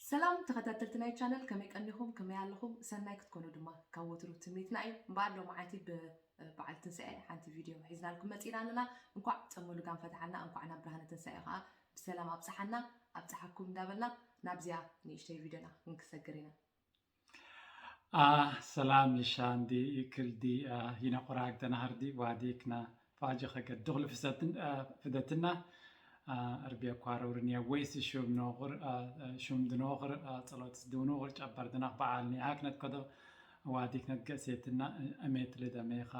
ሰላም ተኸታተልቲ ናይ ቻነል፣ ከመይ ቀኒኹም? ከመይ ኣለኹም? ሰናይ ክትኮኑ ድማ ካብ ወትሩ ትምኒትና እዩ። እምበኣር ሎመዓንቲ ብ-፣ በዓል ትንሳኤ ሓንቲ ቪድዮ ሒዝናልኩም መፂና ኣለና። እንኳዕ ጸሙ ልጋም ፈትሓና፣ እንኳዕ ናብ ብርሃነ ትንሳኤ ከዓ ብሰላም ኣብፅሓና፣ ኣብፅሓኩም እንዳበልና ናብዚኣ ንእሽተይ ቪድዮና ክንክሰግር ኢና። ሰላም ልሻንዲ ክልዲ ይነቁራግ ተናህርዲ ዋዲክና ፋጅ ኸገድ ድኽሊ ፍሰትን ፍደትና እርቢያ ኳረውርን የወይስ ሹም ኖኽር ሹም ድኖኽር ጸሎት ድውኖኽር ጨበር ድናኽ በዓል ኒኣክ ነትከዶ ዋዲክ ነትገእሴትና እሜት ልደሜኻ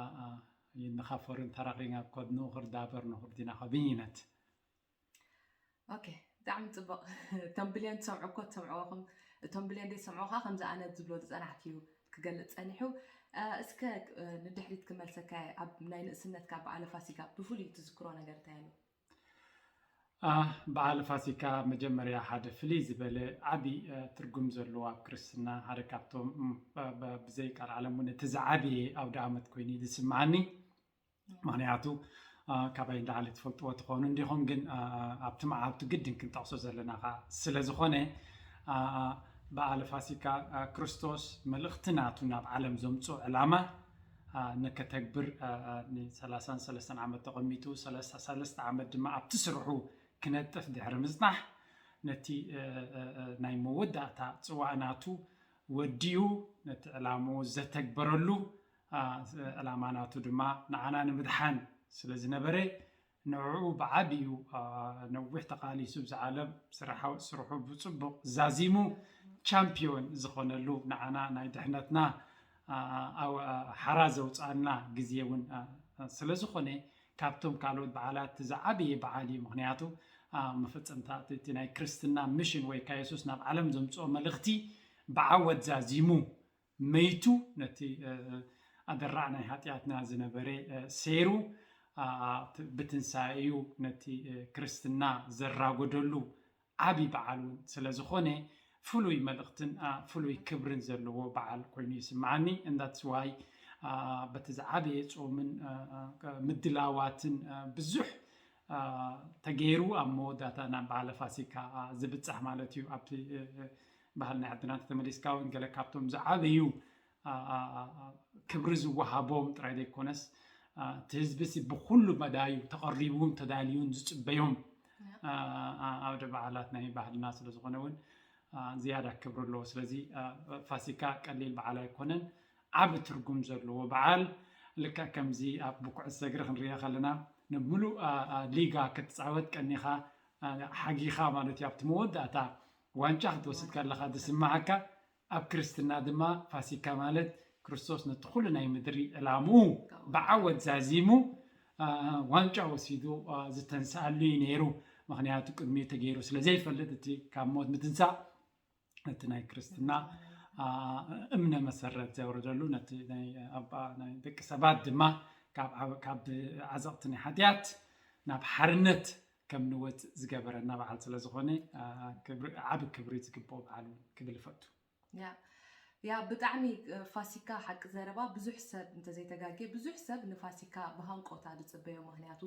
ይንኻፈርን ተራኺኛ ኮድ ኖኽር ዳበር ኖኽር ዲናኸ ብይነት ኦኬ፣ ብጣዕሚ ፅቡቕ። እቶም ብልዮን ትሰምዑ እኮ ትሰምዕዎ፣ እቶም ብልዮን ደይ ሰምዑ ከዓ ከምዚ ኣነ ዝብሎ ዝፀናሕክ እዩ ክገልፅ ፀኒሑ። እስከ ንድሕሪት ክመልሰካ እየ። ኣብ ናይ ንእስነትካ በዓለ ፋሲካ ብፍሉይ ትዝክሮ ነገር እንታይ ኣሎ? በዓለ ፋሲካ መጀመርያ ሓደ ፍልይ ዝበለ ዓብዪ ትርጉም ዘለዎ ኣብ ክርስትና ሓደ ካብቶም ብዘይ ቃል ዓለም እውን እቲ ዝዓብየ ኣውደ ዓመት ኮይኑ እዩ ዝስምዓኒ። ምክንያቱ ካባይ ንላዕሊ ትፈልጥዎ ትኾኑ እንዲኹም፣ ግን ኣብቲ መዓልቱ ግድን ክንጠቕሶ ዘለና ከዓ ስለ ዝኾነ በዓለ ፋሲካ ክርስቶስ መልእኽቲ ናቱ ናብ ዓለም ዘምፅኦ ዕላማ ንከተግብር ን ሰላሳን ሰለስተን ዓመት ተቐሚጡ ሰለስተ ዓመት ድማ ኣብቲ ስርሑ ክነጥፍ ድሕሪ ምፅናሕ ነቲ ናይ መወዳእታ ፅዋእ ናቱ ወዲኡ ነቲ ዕላምኡ ዘተግበረሉ ዕላማ ናቱ ድማ ንዓና ንምድሓን ስለ ዝነበረ ንዕኡ ብዓብዩ ነዊሕ ተቓሊሱ ብዚ ዓለም ስርሑ ብፅቡቕ ዛዚሙ ቻምፒዮን ዝኾነሉ ንዓና ናይ ድሕነትና ሓራ ዘውፅኣና ግዜ እውን ስለ ዝኾነ ካብቶም ካልኦት በዓላት ዝዓበየ በዓል እዩ። ምክንያቱ መፈፀምታ እቲ ናይ ክርስትና ሚሽን ወይ ካ የሱስ ናብ ዓለም ዘምፅኦ መልእኽቲ ብዓወት ዛዚሙ መይቱ ነቲ ኣደራዕ ናይ ሓጢኣትና ዝነበረ ሰይሩ ብትንሳኤኡ ነቲ ክርስትና ዘራጎደሉ ዓብዪ በዓል እውን ስለ ዝኾነ ፍሉይ መልእኽትን ፍሉይ ክብርን ዘለዎ በዓል ኮይኑ ይስምዓኒ። እንዳትስዋይ በቲ ዝዓበየ ጾምን ምድላዋትን ብዙሕ ተገይሩ ኣብ መወዳእታ ናብ በዓለ ፋሲካ ዝብጻሕ ማለት እዩ። ኣብቲ ባህል ናይ ዓድና እንተተመሊስካ እውን ገለ ካብቶም ዝዓበዩ ክብሪ ዝወሃቦም ጥራይ ዘይኮነስ እቲ ህዝቢ ሲ ብኩሉ መዳዩ ተቐሪቡን ተዳልዩን ዝፅበዮም ኣውደ በዓላት ናይ ባህልና ስለ ዝኾነ እውን ዝያዳ ክብሪ ኣለዎ። ስለዚ ፋሲካ ቀሊል በዓል ኣይኮነን፣ ዓቢ ትርጉም ዘለዎ በዓል። ልክዕ ከምዚ ኣብ ብኩዕሶ እግሪ ክንሪኦ ከለና ንሙሉእ ሊጋ ክትፃወት ቀኒኻ ሓጊኻ ማለት እዩ ኣብቲ መወዳእታ ዋንጫ ክትወስድ ከለኻ ዝስምዓካ ኣብ ክርስትና ድማ ፋሲካ ማለት ክርስቶስ ነቲ ኩሉ ናይ ምድሪ ዕላምኡ ብዓወት ዛዚሙ ዋንጫ ወሲዱ ዝተንስኣሉ እዩ ነይሩ። ምክንያቱ ቅድሚኡ ተገይሩ ስለ ዘይፈልጥ እቲ ካብ ሞት ምትንሳእ ነቲ ናይ ክርስትና እምነ መሰረት ዘውረደሉ ነቲ ናይ ኣባ ናይ ደቂ ሰባት ድማ ካብ ዓዘቕቲ ናይ ሓጢኣት ናብ ሓርነት ከም ንወፅእ ዝገበረና በዓል ስለ ዝኾነ ዓቢ ክብሪ ዝግብኦ በዓል እውን ክብል ይፈቱ። ያ ያ ብጣዕሚ ፋሲካ ሓቂ ዘረባ ብዙሕ ሰብ እንተዘይተጋጌ ብዙሕ ሰብ ንፋሲካ ብሃንቆታ ዝፅበዮ። ምክንያቱ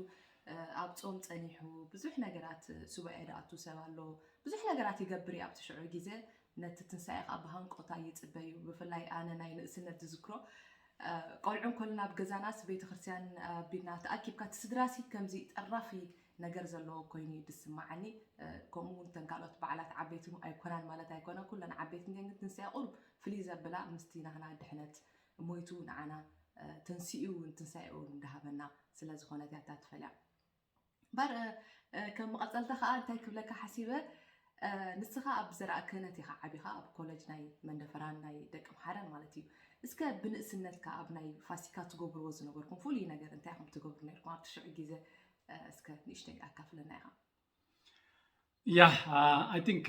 ኣብ ፆም ፀኒሑ ብዙሕ ነገራት ሱባኤ ዝኣቱ ሰብ ኣሎ፣ ብዙሕ ነገራት ይገብር እዩ ኣብቲ ሽዑ ግዜ። ነቲ ትንሳኤ ከዓ ብሃንቆታ ይፅበዩ። ብፍላይ ኣነ ናይ ንእስነት ዝዝክሮ ቆልዑ እንኮልና ኣብ ገዛናስ ቤተክርስትያን ኣቢልና ተኣኪብካ እቲ ስድራሲ ከምዚ ጠራፊ ነገር ዘለዎ ኮይኑ እዩ ዝስምዓኒ። ከምኡ እውን እተን ካልኦት በዓላት ዓበይቲ ኣይኮናን ማለት ኣይኮነ፣ ኩለን ዓበይቲ ግን ትንሳኤ ቁሩብ ፍልይ ዘብላ ምስቲ ናህና ድሕነት ሞይቱ ንዓና ተንሲኡ እውን ትንሳኤኡ እንዳሃበና ስለ ዝኾነት እያ እታ ትፈልያ። እምበር ከም መቐፀልታ ከዓ እንታይ ክብለካ ሓሲበ፣ ንስኻ ኣብ ዘርኣ ክህነት ኢኻ ዓቢኻ፣ ኣብ ኮለጅ ናይ መንደፈራን ናይ ደቂ ምሓረን ማለት እዩ። እስከ ብንእስነትካ ኣብ ናይ ፋሲካ ትገብርዎ ዝነበርኩም ፍሉይ ነገር እንታይ ኢኹም ትገብሩ ነርኩም ኣብቲ ሽዑ ግዜ? እስከ ንእሽተይ ኣካፍለና ኢኻ። ያ ኣይ ቲንክ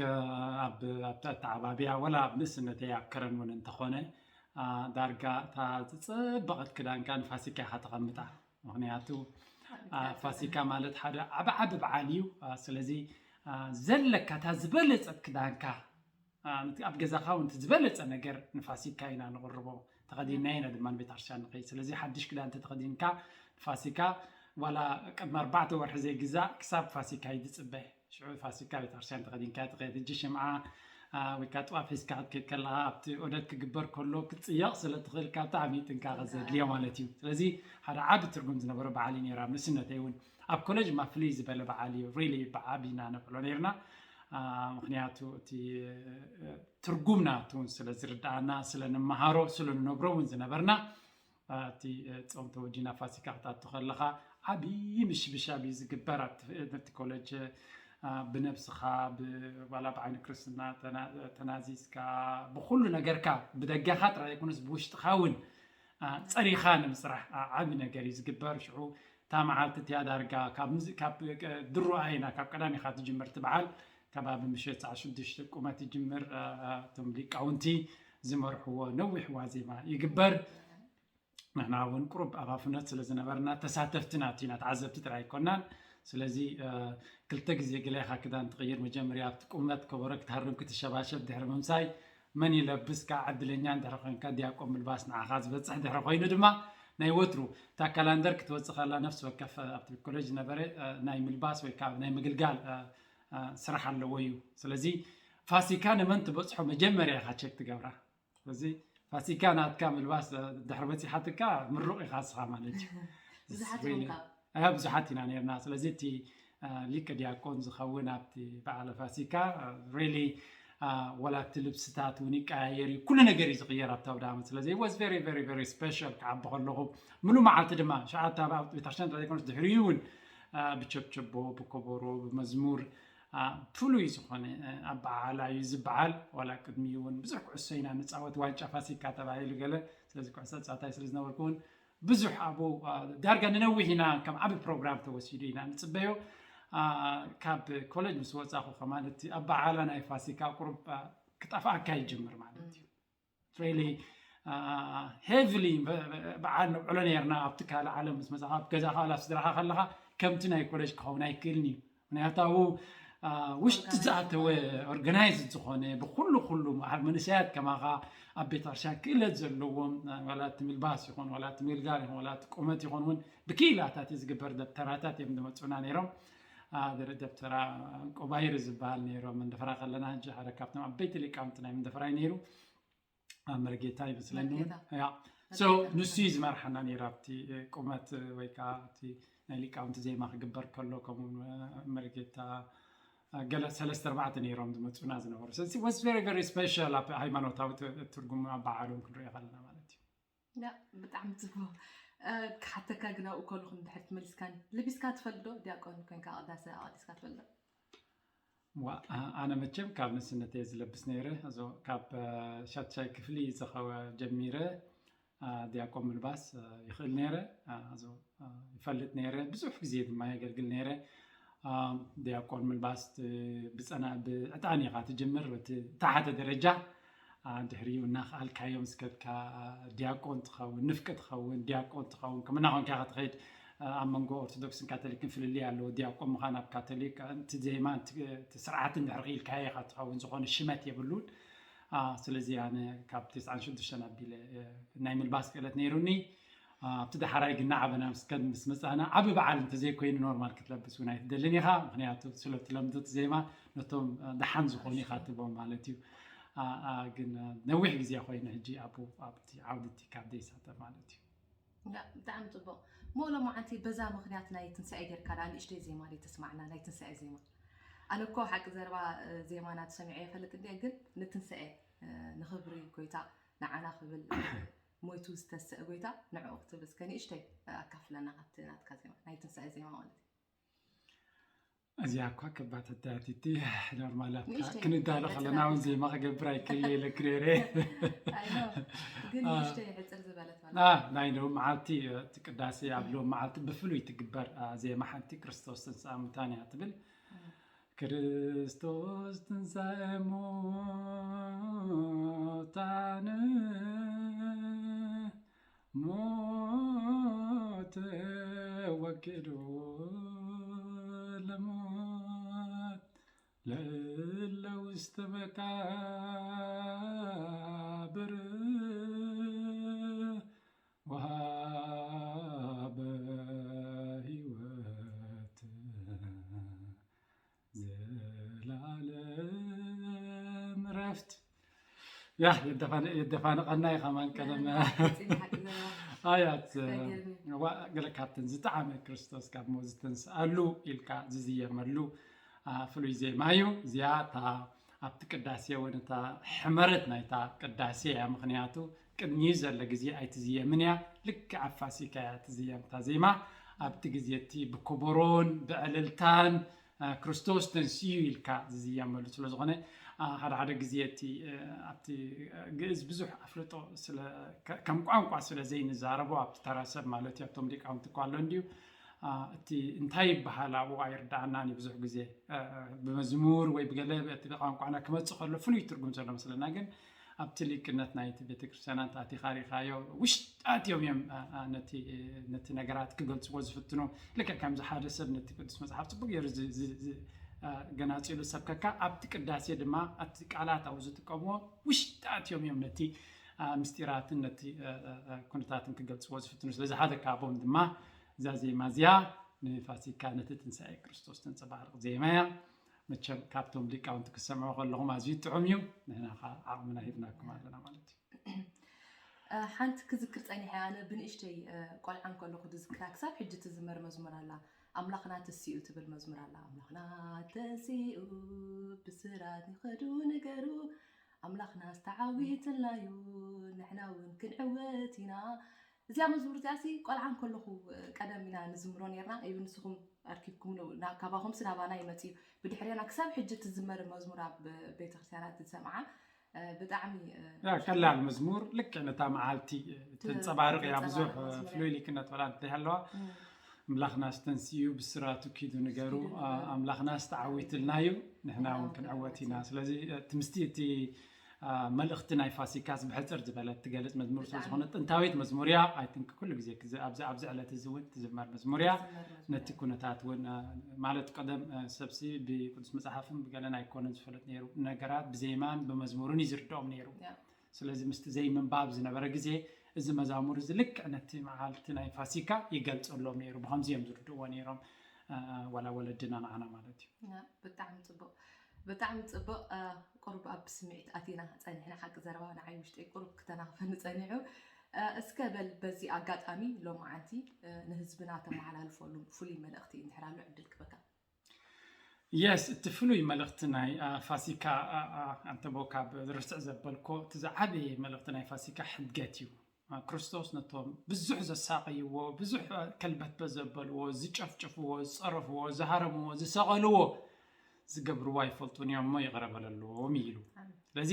ኣብ ኣተዓባብያ ወላ ኣብ ንእስነተይ ኣብ ከረን እውን እንተኾነ ዳርጋ እታ ዝፅበቐት ክዳንካ ንፋሲካ ኢኻ ተቐምጣ። ምክንያቱ ፋሲካ ማለት ሓደ ዓቢ ዓቢ በዓል እዩ። ስለዚ ዘለካ እታ ዝበለፀት ክዳንካ ኣብ ገዛኻ እውን ዝበለፀ ነገር ንፋሲካ ኢና ንቕርቦ። ተኸዲና ኢና ድማ ንቤተክርስትያን ንኸይድ። ስለዚ ሓድሽ ክዳን እንተተኸዲንካ ንፋሲካ ዋላ ቅድሚ ኣርባዕተ ወርሒ ዘይግዛእ ክሳብ ፋሲካ እዩ ዝፅበ። ሽዑ ፋሲካ ቤተክርስትያን ተኸዲንካ ትኸይድ። ሕጂ ሽምዓ ወይ ከዓ ጥዋፍ ሒዝካ ክትከድ ከለካ ኣብቲ ዑደት ክግበር ከሎ ክትፅየቕ ስለ ትኽእል ካብ ብጣዕሚ ጥንቃቐ ዘድልዮ ማለት እዩ። ስለዚ ሓደ ዓቢ ትርጉም ዝነበሮ በዓል እዩ ነይሩ ኣብ ንእስነተይ እውን። ኣብ ኮሌጅ ድማ ፍልይ ዝበለ በዓል እዩ። ሪሊ ብዓቢ ኢና ነብዕሎ ነይርና። ምክንያቱ እቲ ትርጉም ናቱ እውን ስለ ዝርድኣና፣ ስለ ንመሃሮ፣ ስለ ንነብሮ እውን ዝነበርና፣ እቲ ጾም ተወዲና ፋሲካ ክትኣቱ ከለኻ ዓብዪ ምሽብሻብ እዩ ዝግበር ኣብቲ ኮለጅ። ብነብስኻ፣ ዋላ ብዓይኒ ክርስትና ተናዚዝካ፣ ብኩሉ ነገርካ፣ ብደገኻ ጥራይ ዘይኮነስ ብውሽጥኻ እውን ጸሪኻ ንምስራሕ ዓቢ ነገር እዩ ዝግበር። ሽዑ እታ መዓልቲ እቲኣ ዳርጋ ካብ ድሮ ኣይና ካብ ቀዳሚኻ ትጅምር እቲ በዓል ከባቢ ምሸት ሰዓት ሽዱሽተ ቁመት ይጅምር። እቶም ሊቃውንቲ ዝመርሕዎ ነዊሕ ዋዜማ ይግበር። ንሕና እውን ቁሩብ ኣባፍነት ስለ ዝነበርና ተሳተፍቲ ናቲ ኢና፣ ተዓዘብቲ ጥራይ ኣይኮናን። ስለዚ ክልተ ግዜ ገለ ኢኻ ክዳን ትቕይር፣ መጀመርያ ኣብቲ ቁመት ከበሮ ክትሃርም ክትሸባሸብ ድሕሪ ምምሳይ መን ይለብስ ከዓ ዕድለኛ እንድሕሪ ኮንካ ዲያቆን ምልባስ ንዓኻ ዝበፅሕ ድሕሪ ኮይኑ ድማ ናይ ወትሩ እታ ካላንደር ክትወፅእ ከላ ነፍሲ ወከፍ ኣብቲ ኮሌጅ ዝነበረ ናይ ምልባስ ወይ ከዓ ናይ ምግልጋል ስራሕ ኣለዎ እዩ። ስለዚ ፋሲካ ንመን ትበፅሖ መጀመርያ ኢኻ ቸክ ትገብራ። ስለዚ ፋሲካ ናትካ ምልባስ ድሕሪ በፂሓትካ ምሩቕ ኢኻ ንስኻ ማለት እዩ። ብዙሓት ኢኹም ካብ ብዙሓት ኢና ነርና። ስለዚ እቲ ሊቀ ዲያቆን ዝኸውን ኣብቲ በዓለ ፋሲካ ሪሊ ወላ እቲ ልብስታት እውን ይቀያየር እዩ፣ ኩሉ ነገር እዩ ዝቕየር ኣብቲ ኣውደ ዓመት። ስለዚ was very very very special ክዓቢ ከለኹ ምሉ መዓልቲ ድማ ሸዓተ ኣብ ቤተክርስትያን ጥራይ ዘይኮነስ ድሕሪኡ እውን ብቸብቸቦ፣ ብኮቦሮ፣ ብመዝሙር ፍሉይ ዝኾነ ኣበዓዕላ እዩ ዝበዓል። ዋላ ቅድሚኡ እውን ብዙሕ ኩዕሶ ኢና ንፃወት፣ ዋንጫ ፋሲካ ተባሂሉ ገለ። ስለዚ ኩዕሶ ተፃዋታይ ስለ ዝነበርኩ እውን ብዙሕ ኣብኡ ዳርጋ ንነዊሕ ኢና ከም ዓቢ ፕሮግራም ተወሲዱ ኢና ንፅበዮ። ካብ ኮሌጅ ምስ ወፃኹ ከማን እቲ ኣበዓዕላ ናይ ፋሲካ ቁሩብ ክጠፍኣካ ይጅምር ማለት እዩ። ሪሊ ሄቪሊ በዓል ነብዕሎ ነርና። ኣብቲ ካልእ ዓለም ምስ መፃኻ ኣብ ገዛኻ ዋላ ስድራኻ ከለኻ ከምቲ ናይ ኮሌጅ ክኸውን ኣይክእልን እዩ። ምክንያቱ ኣብኡ ውሽጢ ዝኣተወ ኦርጋናይዝ ዝኾነ ብኩሉ ኩሉ መዓል መንእሰያት ከማኻ ኣብ ቤተክርስትያን ክእለት ዘለዎም ዋላ እቲ ምልባስ ይኹን ዋላ እቲ ምግልጋል ይኹን ዋላ እቲ ቁመት ይኹን እውን ብክኢላታት እዩ ዝግበር። ደብተራታት እዮም ዝመፁና ነይሮም። ደብተራ ቆባይር ዝበሃል ነይሮም መንደፈራ ከለና ሕጂ ሓደ ካብቶም ዓበይቲ ሊቃውንቲ ናይ መንደፈራ እዩ ነይሩ። መርጌታ ይመስለኒ እውን ያ ንሱ እዩ ዝመርሓና ነይሩ ኣብቲ ቁመት ወይ ከዓ እቲ ናይ ሊቃውንቲ ዜማ ክግበር ከሎ ከምኡ መርጌታ ገለ ሰለስተ ኣርባዕተ ነይሮም ዝመፁና ዝነበሩ። ስለዚ was very very special ኣብ ሃይማኖታዊ ትርጉም ኣበዓዕሎም ክንሪኦ ከለና ማለት እዩ። ያ ብጣዕሚ ፅቡቅ። ክሓተካ ግን ኣብኡ ከለኹ እንድሕር ትመሊስካኒ ለቢስካ ትፈልጥ ዶ? ዲያቆን ኮንካ ቅዳሴ ኣቀዲስካ ትፈልጥ ዶ? ዋ ኣነ መቸም ካብ ንእስነተ እየ ዝለብስ ነይረ። እዞ ካብ ሻድሻይ ክፍሊ ዝኸወ ጀሚረ ዲያቆን ምልባስ ይኽእል ነይረ። እዞ ይፈልጥ ነይረ፣ ብዙሕ ግዜ ድማ የገልግል ነይረ። ዲያቆን ምልባስ ብፀና ብዕጣን ኢኻ ትጅምር በቲ ታሕተ ደረጃ። ድሕሪኡ እናኽኣልካዮ ምስ ከድካ ዲያቆን ትኸውን፣ ንፍቂ ትኸውን፣ ዲያቆን ትኸውን፣ ከምና ኮንካ ኢኻ ትኸይድ። ኣብ መንጎ ኦርቶዶክስን ካቶሊክን ፍልልይ ኣለዎ። ዲያቆን ምዃን ኣብ ካቶሊክ እቲ ዜማ እቲ ስርዓት እንድሕር ክኢልካዮ ኢኻ ትኸውን፣ ዝኾነ ሽመት የብሉን። ስለዚ ኣነ ካብ ተስዓን ሽዱሽተን ኣቢለ ናይ ምልባስ ክእለት ነይሩኒ። ኣብቲ ዳሕራይ ግን ናዓበና ምስ ከድ ምስ መጻና ዓቢ በዓል እንተዘይኮይኑ ኖርማል ክትለብስ እውን ኣይትደልን ኢኻ። ምክንያቱ ስለ ትለምዶ እቲ ዜማ ነቶም ደሓን ዝኾኑ ኢኻ ትቦም ማለት እዩ። ግን ነዊሕ ግዜ ኮይኑ ሕጂ ኣብኡ ኣብቲ ዓውዲ እቲ ካብ ዘይሳተፍ ማለት እዩ። ብጣዕሚ ፅቡቅ። ሞ ሎማዓንቲ በዛ ምክንያት ናይ ትንሳኤ ጌርካ ደኣ ንእሽተይ ዜማ ደይ ተስማዕና ናይ ትንሳኤ ዜማ። ኣነ እኮ ሓቂ ዘረባ ዜማና ተሰሚዐ ይፈልጥ እንዲ ግን ንትንሳኤ ንክብሪ ጎይታ ንዓና ክብል ሞይቱ ዝተሰእ ጎይታ ንዕኡ ክትብል እስከ ንእሽተይ ኣካፍለና ካብቲ ናትካ ዜማ ናይ ትንሳኤ ዜማ ማለት እዩ። እዚኣ እኳ ከባድ ሕታያት እቲ ኖርማል ኣብታ ክንዳሎ ከለና እውን ዜማ ክገብር ኣይክእል ኢለ ክሬረ ናይ ሎም መዓልቲ እቲ ቅዳሴ ኣብ ሎም መዓልቲ ብፍሉይ ትግበር ዜማ ሓንቲ ክርስቶስ ትንስኣ ሙታን እያ ትብል። ክርስቶስ ትንሳኤ ሙታን ሞት ወኪሉ ለሞት ለእለ ውስተ መቃብር ወሃበ ሕይወት ያ የደፋን- የደፋንቐና እዩ ከማን ቀደም ሓቂ ዘረባ ኣያት ተገርሚ ዋ ገለ ካብተን ዝጠዓመ ክርስቶስ ካብ ሞት ዝተንስኣሉ ኢልካ ዝዝየመሉ ኣ፣ ፍሉይ ዜማ እዩ። እዚኣ እታ ኣብቲ ቅዳሴ እውን እታ ሕመረት ናይታ ቅዳሴ እያ። ምክንያቱ ቅድሚ ዘለ ግዜ ኣይትዝየምን እያ። ልክዕ ኣብ ፋሲካ እያ ትዝየም እታ ዜማ። ኣብቲ ግዜ እቲ ብኮቦሮን ብዕልልታን ኣ፣ ክርስቶስ ተንስዩ ኢልካ ዝዝየመሉ ስለ ዝኾነ ኣ፣ ሓደ ሓደ ግዜ እቲ እ፣ ኣብቲ እ፣ ግእዝ ብዙሕ ኣፍልጦ ስለ ከ- ከም ቋንቋ ስለ ዘይንዛረቦ ኣብቲ ተራ ሰብ ማለት እዩ ኣብቶም ሊቃውንቲ እኳ ኣሎ እንድዩ ኣ፣ እቲ እንታይ ይበሃል ኣብኡ ኣይርዳኣናን እዩ ብዙሕ ግዜ እ፣ ብመዝሙር ወይ ብገለ እቲ ቋንቋና ክመፅእ ከሎ ፍሉይ ትርጉም ዘሎ መስለና ግን ኣብቲ ሊቅነት ናይቲ ቤተክርስትያና እንተ ኣቲኻ ሪኻዮ ውሽጢ ኣትዮም እዮም ኣ፣ ኣ፣ ነቲ ነቲ ነገራት ክገልፅዎ ዝፍትኑ ልክዕ ከምዚ ሓደ ሰብ ነቲ ቅዱስ መፅሓፍ ፅቡቅ ገይሩ ዝ- ዝ- ዝ- ኣ፣ ገናፂሉ ሰብከካ ኣብቲ ቅዳሴ ድማ ኣብቲ ቃላት ኣብኡ ዝጥቀምዎ ውሽጢ ኣትዮም እዮም ነቲ ኣ፣ ምስጢራትን ነቲ ኣ፣ ኣ፣ ኣ፣ ኩነታትን ክገልፅዎ ዝፍትኑ ስለዚ ሓደ ካብኦም ድማ እዛ ዜማ እዚኣ ንፋሲካ ነቲ ትንሳኤ ክርስቶስ ተንፀባርቕ ዜማ እያ መቸም ካብቶም ሊቃውንቲ ክሰምዑ ከለኹም ኣዝዩ ጥዑም እዩ ንሕና ከዓ ዓቕምና ሂብናኩም ኣለና ማለት እዩ ሓንቲ ክዝክር ፀኒሐ ኣነ ብንእሽተይ ቆልዓ እንከለኹ ዝዝክራ ክሳብ ሕጂ ትዝመር መዝሙር ኣላ ኣምላኽና ተሲኡ ትብል መዝሙር ኣላ ኣምላኽና ተሲኡ ብስራት ንኸዱ ነገሩ ኣምላኽና ዝተዓዊትላዩ ንሕና እውን ክንዕወት ኢና እዚኣ መዝሙር እዚኣ ሲ ቆልዓ እንከለኹ ቀደም ኢና ንዝምሮ ነርና እዩ ንስኹም ኣርኪብኩም ካባኹም ስናባና ይመፅእ እዩ ብድሕሬና ክሳብ ሕጂ ትዝመር መዝሙር ኣብ ቤተክርስትያናት ዝሰምዓ ብጣዕሚ ቀላል መዝሙር ልክዕ ነታ መዓልቲ ተንፀባርቕ እያ ብዙሕ ፍሉይ ሊክነት ወላ እንተሃለዋ ኣምላኽና ስተንስዩ ብስራቱ ኪዱ ንገሩ ኣምላኽና ዝተዓዊትልና እዩ ንሕና እውን ክንዕወት ኢና ስለዚ እቲ ምስቲ እቲ መልእኽቲ ናይ ፋሲካስ ብሕፅር ዝበለ ትገልፅ መዝሙር ስለ ዝኾነ ጥንታዊት መዝሙር እያ ኣይትንክ ኩሉ ግዜ ኣብዚ ኣብዚ ዕለት እዚ እውን ትዝመር መዝሙር እያ ነቲ ኩነታት እውን ማለት ቀደም ሰብሲ ብቅዱስ መፅሓፍን ብገለን ኣይኮነን ዝፈለጥ ነይሩ ነገራት ብዜማን ብመዝሙርን እዩ ዝርድኦም ነይሩ ስለዚ ምስቲ ዘይምንባብ ዝነበረ ግዜ እዚ መዛሙር እዚ ልክዕ ነቲ መዓልቲ ናይ ፋሲካ ይገልፀሎም ነይሩ ብከምዚ እዮም ዝርድእዎ ነይሮም ዋላ ወለድና ንዓና ማለት እዩ ብጣዕሚ ፅቡቅ ብጣዕሚ ፅቡቅ ቁሩብ ኣብ ስምዒት ኣቲና ፀኒሕና ሓቂ ዘረባ ንዓይ ውሽጠይ ቁሩብ ክተናኽፈኒ ፀኒሑ እስከ በል በዚ ኣጋጣሚ ሎማዓንቲ ንህዝብና ተመሓላልፈሉ ፍሉይ መልእኽቲ እንድሕር ኣሎ ዕድል ክበካ የስ እቲ ፍሉይ መልእኽቲ ናይ ፋሲካ ኣንተቦ ካብ ርስዕ ዘበልኮ እቲ ዝዓበየ መልእኽቲ ናይ ፋሲካ ሕድገት እዩ ክርስቶስ ነቶም ብዙሕ ዘሳቀይዎ ብዙሕ ከልበትበት ዘበልዎ ዝጨፍጨፍዎ ዝፀረፍዎ ዝሃረምዎ ዝሰቐልዎ ዝገብርዎ ኣይፈልጡን እዮም እሞ ይቕረ በለሎም ኢሉ ስለዚ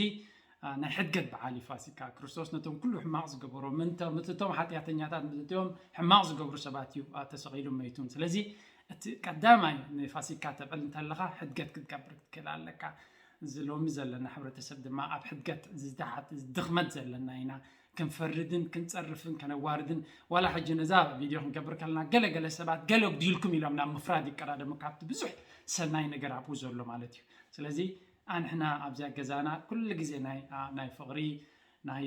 ናይ ሕድገት በዓል እዩ ፋሲካ ክርስቶስ ነቶም ኩሉ ሕማቕ ዝገበሮም ምንቶም ሓጢኣተኛታት ምንትዮም ሕማቕ ዝገብሩ ሰባት እዩ ተሰቒሉ መይቱን ስለዚ እቲ ቀዳማይ ንፋሲካ ተብዕል እንተለኻ ሕድገት ክትገብር ክትክእል ኣለካ እዚ ሎሚ ዘለና ሕብረተሰብ ድማ ኣብ ሕድገት ዝድሓት ድኽመት ዘለና ኢና ክንፈርድን ክንፀርፍን ከነዋርድን ዋላ ሕጂ ነዛ ቪድዮ ክንገብር ከለና ገለገለ ሰባት ገለ ጉዲልኩም ኢሎም ናብ ምፍራድ ይቀዳደሙ ካብቲ ብዙሕ ሰናይ ነገር ኣብኡ ዘሎ ማለት እዩ ስለዚ ኣንሕና ኣብዚኣ ገዛና ኩሉ ግዜ ናይ ፍቕሪ ናይ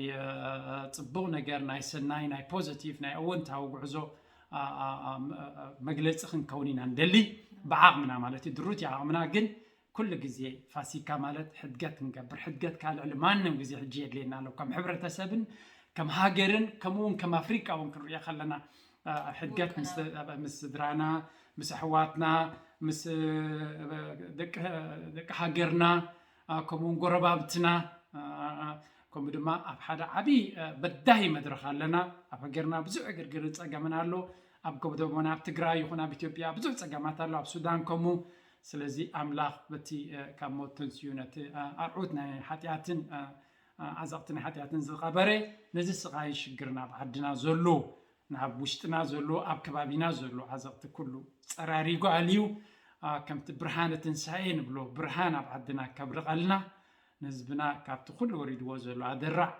ፅቡቕ ነገር ናይ ሰናይ ናይ ፖዘቲቭ ናይ ኣወንታዊ ጉዕዞ መግለፂ ክንከውን ኢና ንደሊ ብዓቕምና ማለት እዩ ድሩት ዓቕምና ግን ኩሉ ግዜ ፋሲካ ማለት ሕድገት ክንገብር ሕድገት ካብ ልዕሊ ማንም ግዜ ሕጂ የድልየና ኣሎ ከም ሕብረተሰብን ከም ሃገርን ከምኡ እውን ከም ኣፍሪቃ እውን ክንሪኦ ከለና ሕድገት ምስ ስድራና ምስ ኣሕዋትና ምስ ደቂ ሃገርና ከምኡውን ጎረባብትና ከምኡ ድማ ኣብ ሓደ ዓብዪ በዳሂ መድረኽ ኣለና ኣብ ሃገርና ብዙሕ ዕግርግርን ፀገምን ኣሎ ኣብ ጎብደቦና ኣብ ትግራይ ይኹን ኣብ ኢትዮጵያ ብዙሕ ፀገማት ኣሎ ኣብ ሱዳን ከምኡ ስለዚ ኣምላኽ በቲ ካብ ሞት ተንስዩ ነቲ ኣርዑት ናይ ሓጢኣትን ዓዘቕቲ ናይ ሓጢኣትን ዝቐበረ ነዚ ስቓይ ሽግር ናብ ዓድና ዘሎ ናብ ውሽጥና ዘሎ ኣብ ከባቢና ዘሎ ዓዘቕቲ ኩሉ ፀራሪጉ ኣልዩ ከምቲ ብርሃነ ትንሳኤ ንብሎ ብርሃን ኣብ ዓድና ከብርቐልና ንህዝብና ካብቲ ኩሉ ወሪድዎ ዘሎ ኣደራዕ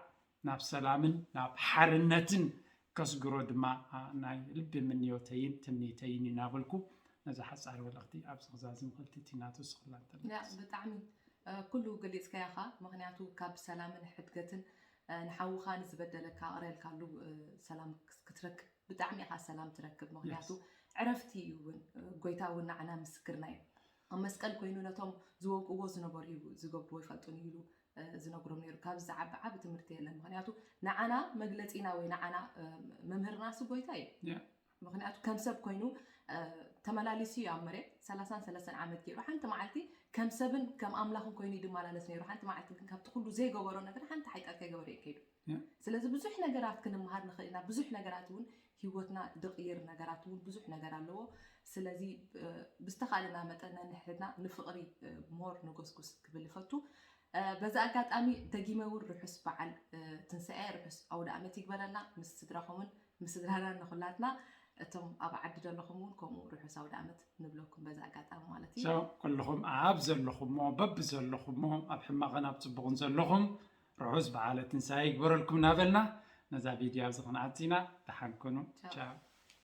ናብ ሰላምን ናብ ሓርነትን ከስግሮ ድማ ናይ ልቢ ምንዮተይን ትምኒተይን እዩ እናበልኩ ነዚ ሓፃር መልእኽቲ ኣብዚ ክዛዝም ክልቲቲ እናተወስኽላ እንተለስ ብጣዕሚ ኩሉ ገሊፅካዮ ኢኻ ምክንያቱ ካብ ሰላምን ሕድገትን ንሓውኻ ንዝበደለካ ኣቕረልካሉ ሰላም ክትረክብ ብጣዕሚ ኢኻ ሰላም ትረክብ ምክንያቱ ዕረፍቲ እዩ እውን ጎይታ እውን ንዓና ምስክርና እዩ ኣብ መስቀል ኮይኑ ነቶም ዝወግእዎ ዝነበሩ እዩ ዝገብርዎ ይፈልጡን እዩ ኢሉ ዝነግሮም ነይሩ። ካብዚ ዝዓቢ ዓቢ ትምህርቲ የለን። ምክንያቱ ንዓና መግለፂና ወይ ንዓና መምህርና ሱ ጎይታ እዩ። ምክንያቱ ከም ሰብ ኮይኑ ተመላሊሱ እዩ ኣብ መሬት ሰላሳን ሰለስተን ዓመት ገይሩ ሓንቲ መዓልቲ ከም ሰብን ከም ኣምላኽን ኮይኑ ይድመላለስ ነይሩ። ሓንቲ መዓልቲ ግን ካብቲ ኩሉ ዘይገበሮ ነገር ሓንቲ ሓይጣት ከይገበረ እዩ ከይዱ። ስለዚ ብዙሕ ነገራት ክንመሃር ንኽእል ኢና። ብዙሕ ነገራት እውን ህይወትና ድቕይር ነገራት እውን ብዙሕ ነገር ኣለዎ። ስለዚ ብዝተኻእለና መጠን ነንሕድና ንፍቕሪ ሞር ንጎስጉስ ክብል ይፈቱ። በዚ ኣጋጣሚ ደጊመ እውን ርሑስ በዓል ትንሳኤ፣ ርሑስ ኣውደ ኣመት ይግበረልና ምስ ስድራኹምን ምስ ስድራና ንኹላትና። እቶም ኣብ ዓዲ ዘለኹም እውን ከምኡ ርሑስ ኣውደ ኣመት ንብለኩም በዚ ኣጋጣሚ ማለት እዩ። ኩልኹም ኣብ ዘለኹሞ በቢ ዘለኹሞ ኣብ ሕማቕን ኣብ ፅቡቕን ዘለኹም ርሑስ በዓለ ትንሳኤ ይግበረልኩም እናበልና ነዛ ቪድዮ ኣብዚ ክንዓፂና። ደሓን ኩኑ። ቻው።